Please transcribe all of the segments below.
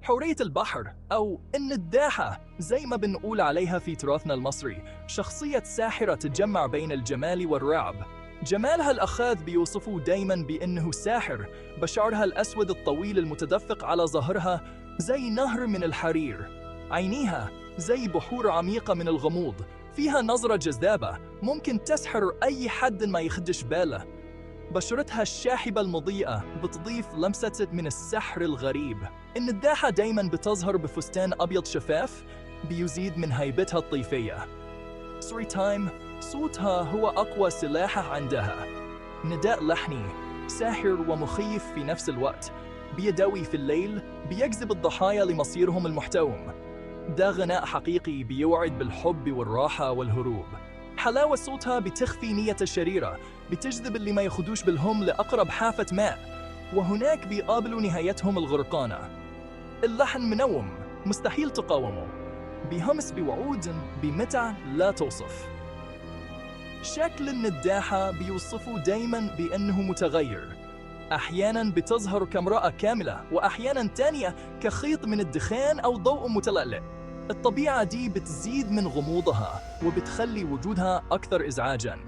حورية البحر أو النداحة زي ما بنقول عليها في تراثنا المصري، شخصية ساحرة تجمع بين الجمال والرعب. جمالها الأخاذ بيوصفه دايماً بأنه ساحر، بشعرها الأسود الطويل المتدفق على ظهرها زي نهر من الحرير، عينيها زي بحور عميقة من الغموض، فيها نظرة جذابة ممكن تسحر أي حد ما يخدش باله. بشرتها الشاحبة المضيئة بتضيف لمسة من السحر الغريب. النداحة دايماً بتظهر بفستان أبيض شفاف بيزيد من هيبتها الطيفية. Story time، صوتها هو أقوى سلاح عندها. نداء لحني ساحر ومخيف في نفس الوقت، بيدوي في الليل، بيجذب الضحايا لمصيرهم المحتوم. ده غناء حقيقي بيوعد بالحب والراحة والهروب. حلاوة صوتها بتخفي نية الشريرة، بتجذب اللي ما ياخدوش بالهم لأقرب حافة ماء، وهناك بيقابلوا نهايتهم الغرقانة. اللحن منوم، مستحيل تقاومه، بيهمس بوعود بمتع لا توصف. شكل النداحة بيوصفه دايماً بأنه متغير، أحياناً بتظهر كامرأة كاملة، وأحياناً تانية كخيط من الدخان أو ضوء متلألئ. الطبيعة دي بتزيد من غموضها وبتخلي وجودها أكثر إزعاجاً.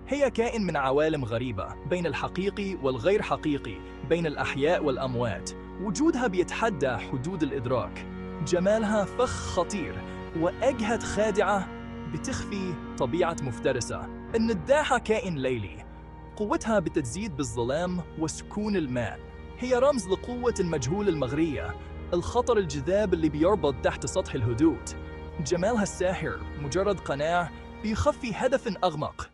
هي كائن من عوالم غريبة، بين الحقيقي والغير حقيقي، بين الأحياء والأموات. وجودها بيتحدى حدود الإدراك. جمالها فخ خطير وأجهة خادعة بتخفي طبيعة مفترسة. النداحة كائن ليلي، قوتها بتزيد بالظلام وسكون الماء. هي رمز لقوة المجهول المغرية، الخطر الجذاب اللي بيربط تحت سطح الهدوء. جمالها الساحر مجرد قناع بيخفي هدف أغمق.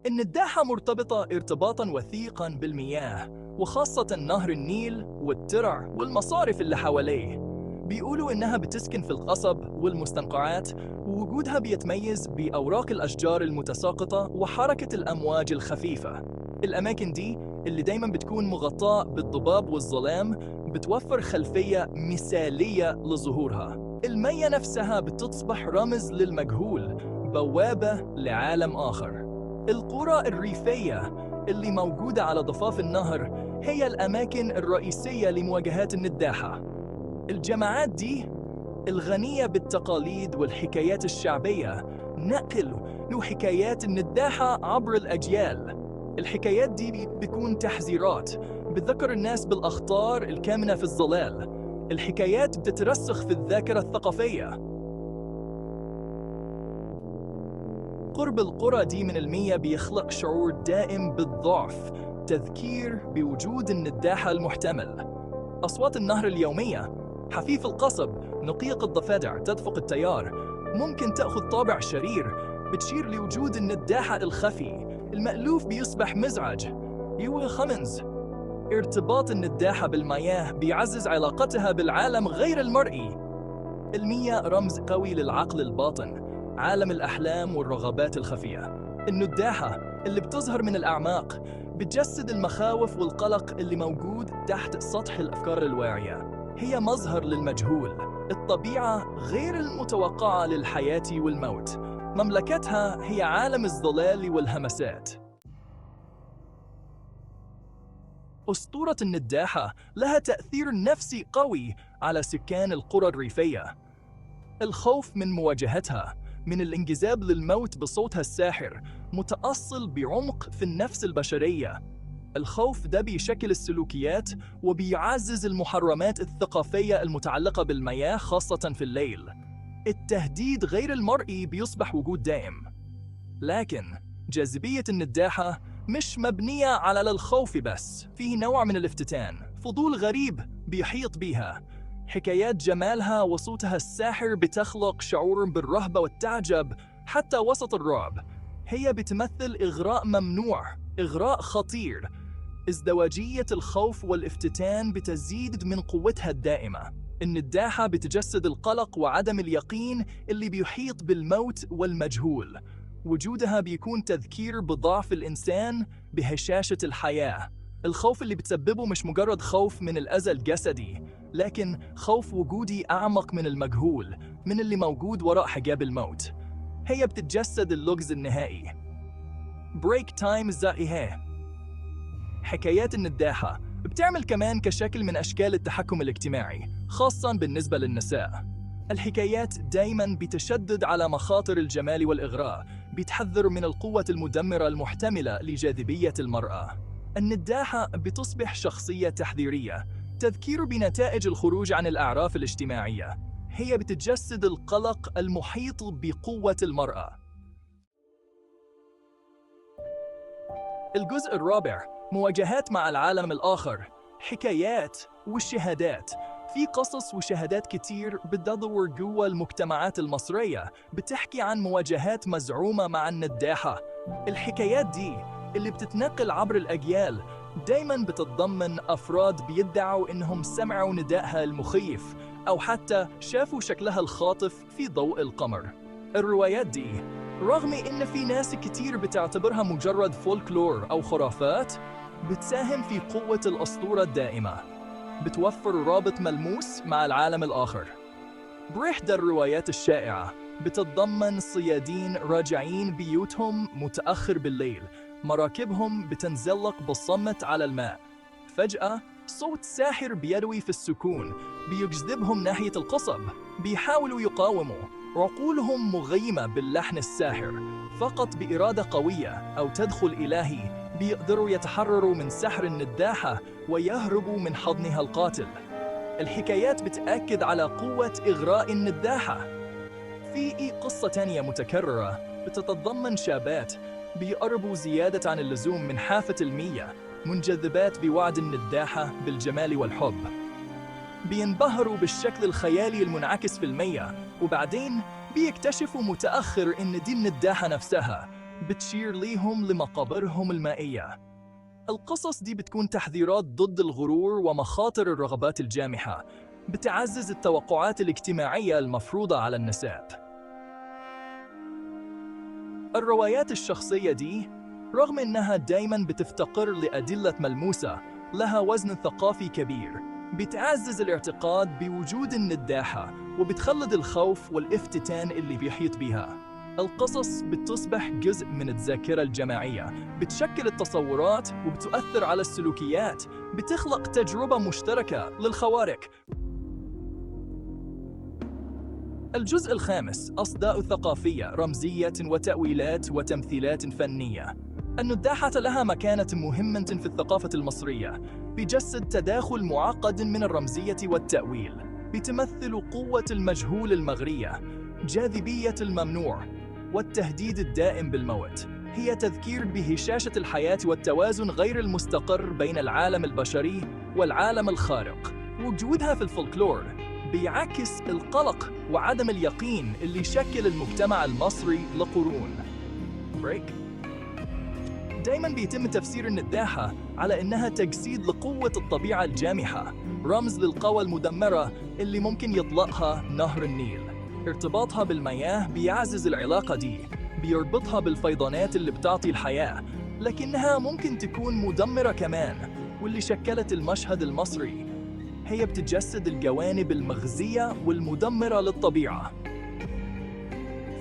النداحة مرتبطة ارتباطاً وثيقاً بالمياه، وخاصة نهر النيل والترع والمصارف اللي حواليه. بيقولوا إنها بتسكن في القصب والمستنقعات، ووجودها بيتميز بأوراق الأشجار المتساقطة وحركة الأمواج الخفيفة. الأماكن دي اللي دايماً بتكون مغطاة بالضباب والظلام بتوفر خلفية مثالية لظهورها. المية نفسها بتصبح رمز للمجهول، بوابة لعالم آخر. القرى الريفية اللي موجودة على ضفاف النهر هي الأماكن الرئيسية لمواجهات النداحة. الجماعات دي الغنية بالتقاليد والحكايات الشعبية نقلوا حكايات النداحة عبر الأجيال. الحكايات دي بتكون تحذيرات بتذكر الناس بالأخطار الكامنة في الظلال. الحكايات بتترسخ في الذاكرة الثقافية. قرب القرى دي من المية بيخلق شعور دائم بالضعف، تذكير بوجود النداحة المحتمل. أصوات النهر اليومية، حفيف القصب، نقيق الضفادع، تدفق التيار، ممكن تأخذ طابع شرير، بتشير لوجود النداحة الخفي. المألوف بيصبح مزعج. يوغ خمنز. ارتباط النداحة بالمياه بيعزز علاقتها بالعالم غير المرئي. المياه رمز قوي للعقل الباطن، عالم الأحلام والرغبات الخفية. النداحة اللي بتظهر من الأعماق بتجسد المخاوف والقلق اللي موجود تحت سطح الأفكار الواعية. هي مظهر للمجهول، الطبيعة غير المتوقعة للحياة والموت. مملكتها هي عالم الظلال والهمسات. أسطورة النداحة لها تأثير نفسي قوي على سكان القرى الريفية. الخوف من مواجهتها، من الانجذاب للموت بصوتها الساحر، متأصل بعمق في النفس البشرية. الخوف ده بيشكل السلوكيات وبيعزز المحرمات الثقافية المتعلقة بالمياه، خاصة في الليل. التهديد غير المرئي بيصبح وجود دائم. لكن جاذبية النداحة مش مبنية على الخوف بس، فيه نوع من الافتتان، فضول غريب بيحيط بيها. حكايات جمالها وصوتها الساحر بتخلق شعور بالرهبة والتعجب حتى وسط الرعب. هي بتمثل إغراء ممنوع، إغراء خطير. ازدواجية الخوف والافتتان بتزيد من قوتها الدائمة. النداحة بتجسد القلق وعدم اليقين اللي بيحيط بالموت والمجهول. وجودها بيكون تذكير بضعف الإنسان، بهشاشة الحياة. الخوف اللي بتسببه مش مجرد خوف من الأذى الجسدي، لكن خوف وجودي أعمق من المجهول، من اللي موجود وراء حجاب الموت. هي بتتجسد اللغز النهائي. Break time زائهة. حكايات النداحة بتعمل كمان كشكل من أشكال التحكم الاجتماعي، خاصة بالنسبة للنساء. الحكايات دايماً بتشدد على مخاطر الجمال والإغراء، بتحذر من القوة المدمرة المحتملة لجاذبية المرأة. النداحة بتصبح شخصية تحذيرية، تذكير بنتائج الخروج عن الأعراف الاجتماعية. هي بتجسد القلق المحيط بقوة المرأة. الجزء الرابع، مواجهات مع العالم الآخر، حكايات والشهادات. في قصص وشهادات كتير بتدور جوا المجتمعات المصرية بتحكي عن مواجهات مزعومة مع النداحة. الحكايات دي اللي بتتنقل عبر الأجيال دايماً بتتضمن أفراد بيدعوا إنهم سمعوا ندائها المخيف أو حتى شافوا شكلها الخاطف في ضوء القمر. الروايات دي رغم إن في ناس كتير بتعتبرها مجرد فولكلور أو خرافات، بتساهم في قوة الأسطورة الدائمة، بتوفر رابط ملموس مع العالم الآخر. بإحدى الروايات الشائعة بتتضمن صيادين راجعين بيوتهم متأخر بالليل، مراكبهم بتنزلق بالصمت على الماء. فجأة صوت ساحر بيروي في السكون بيجذبهم ناحية القصب. بيحاولوا يقاوموا، عقولهم مغيمة باللحن الساحر. فقط بإرادة قوية أو تدخل إلهي بيقدروا يتحرروا من سحر النداحة ويهربوا من حضنها القاتل. الحكايات بتأكد على قوة إغراء النداحة. في قصة تانية متكررة بتتضمن شابات بيقربوا زيادة عن اللزوم من حافة المية، منجذبات بوعد النداحة بالجمال والحب. بينبهروا بالشكل الخيالي المنعكس في المية، وبعدين بيكتشفوا متأخر إن دي النداحة نفسها بتشير ليهم لمقابرهم المائية. القصص دي بتكون تحذيرات ضد الغرور ومخاطر الرغبات الجامحة، بتعزز التوقعات الاجتماعية المفروضة على النساء. الروايات الشخصية دي رغم إنها دايماً بتفتقر لأدلة ملموسة، لها وزن ثقافي كبير، بتعزز الاعتقاد بوجود النداحة وبتخلد الخوف والافتتان اللي بيحيط بها. القصص بتصبح جزء من الذاكرة الجماعية، بتشكل التصورات وبتؤثر على السلوكيات، بتخلق تجربة مشتركة للخوارق. الجزء الخامس، أصداء ثقافية، رمزية وتأويلات وتمثيلات فنية. النداحة لها مكانة مهمة في الثقافة المصرية، بجسد تداخل معقد من الرمزية والتأويل، بتمثل قوة المجهول المغرية، جاذبية الممنوع، والتهديد الدائم بالموت. هي تذكير بهشاشة الحياة والتوازن غير المستقر بين العالم البشري والعالم الخارق. وجودها في الفولكلور بيعكس القلق وعدم اليقين اللي شكل المجتمع المصري لقرون. break. دايماً بيتم تفسير النداحة على إنها تجسيد لقوة الطبيعة الجامحة، رمز للقوى المدمرة اللي ممكن يطلقها نهر النيل. ارتباطها بالمياه بيعزز العلاقة دي، بيربطها بالفيضانات اللي بتعطي الحياة، لكنها ممكن تكون مدمرة كمان، واللي شكلت المشهد المصري. هي بتجسد الجوانب المغزية والمدمرة للطبيعة.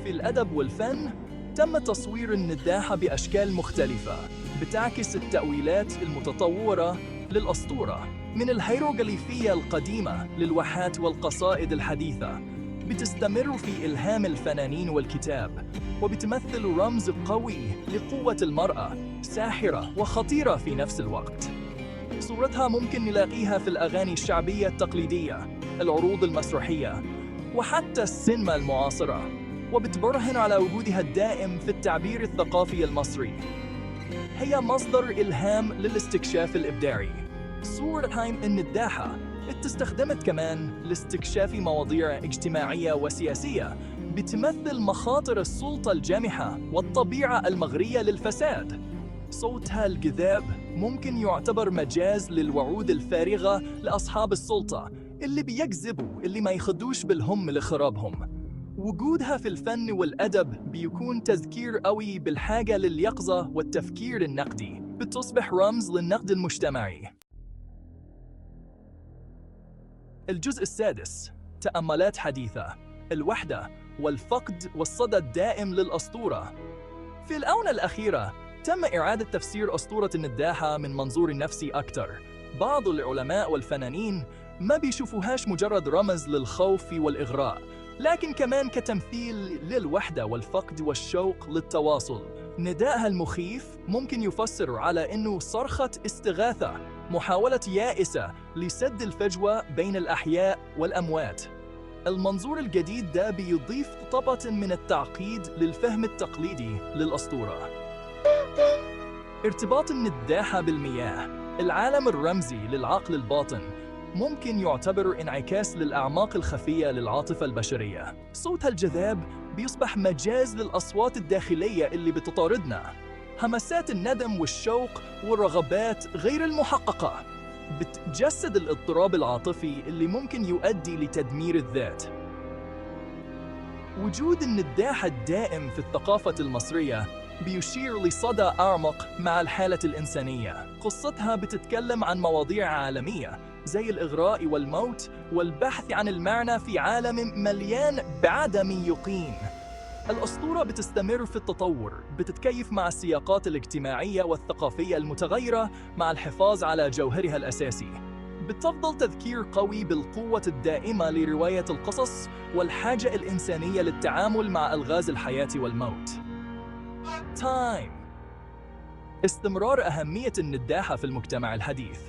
في الأدب والفن تم تصوير النداحة بأشكال مختلفة بتعكس التأويلات المتطورة للأسطورة، من الهيروغليفية القديمة للوحات والقصائد الحديثة. بتستمر في إلهام الفنانين والكتاب، وبتمثل رمز قوي لقوة المرأة، ساحرة وخطيرة في نفس الوقت. صورتها ممكن نلاقيها في الأغاني الشعبية التقليدية، العروض المسرحية، وحتى السينما المعاصرة، وبتبرهن على وجودها الدائم في التعبير الثقافي المصري. هي مصدر إلهام للاستكشاف الإبداعي. صورة هايم النداحة استخدمت كمان لاستكشاف مواضيع اجتماعية وسياسية، بتمثل مخاطر السلطة الجامحة والطبيعة المغرية للفساد. صوتها الجذاب ممكن يعتبر مجاز للوعود الفارغة لأصحاب السلطة اللي بيكذبوا، اللي ما يخدوش بالهم لخرابهم. وجودها في الفن والأدب بيكون تذكير قوي بالحاجة لليقظة والتفكير النقدي، بتصبح رمز للنقد المجتمعي. الجزء السادس، تأملات حديثة، الوحدة والفقد والصدى الدائم للأسطورة. في الآونة الأخيرة تم إعادة تفسير أسطورة النداحة من منظور نفسي أكثر، بعض العلماء والفنانين ما بيشوفوهاش مجرد رمز للخوف والإغراء، لكن كمان كتمثيل للوحدة والفقد والشوق للتواصل. ندائها المخيف ممكن يفسر على إنه صرخة استغاثة، محاولة يائسة لسد الفجوة بين الأحياء والأموات. المنظور الجديد ده بيضيف طبقة من التعقيد للفهم التقليدي للأسطورة. ارتباط النداحة بالمياه، العالم الرمزي للعقل الباطن، ممكن يعتبر انعكاس للأعماق الخفية للعاطفة البشرية. صوتها الجذاب بيصبح مجاز للأصوات الداخلية اللي بتطاردنا، همسات الندم والشوق والرغبات غير المحققة، بتجسد الاضطراب العاطفي اللي ممكن يؤدي لتدمير الذات. وجود النداحة الدائم في الثقافة المصرية بيشير لصدى أعمق مع الحالة الإنسانية. قصتها بتتكلم عن مواضيع عالمية زي الإغراء والموت والبحث عن المعنى في عالم مليان بعدم يقين. الأسطورة بتستمر في التطور، بتتكيف مع السياقات الاجتماعية والثقافية المتغيرة مع الحفاظ على جوهرها الأساسي. بتفضل تذكير قوي بالقوة الدائمة لرواية القصص والحاجة الإنسانية للتعامل مع ألغاز الحياة والموت. Time. استمرار أهمية النداحة في المجتمع الحديث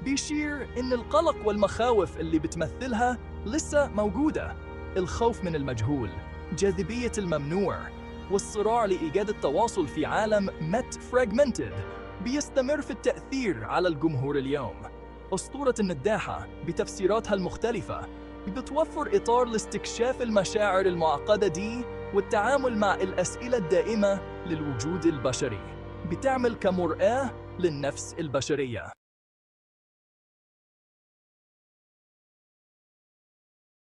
بيشير إن القلق والمخاوف اللي بتمثلها لسه موجودة. الخوف من المجهول، جاذبية الممنوع، والصراع لإيجاد التواصل في عالم مت fragmented بيستمر في التأثير على الجمهور اليوم. أسطورة النداحة بتفسيراتها المختلفة بتوفر إطار لاستكشاف المشاعر المعقدة دي والتعامل مع الأسئلة الدائمة للوجود البشري. بتعمل كمرآة للنفس البشرية.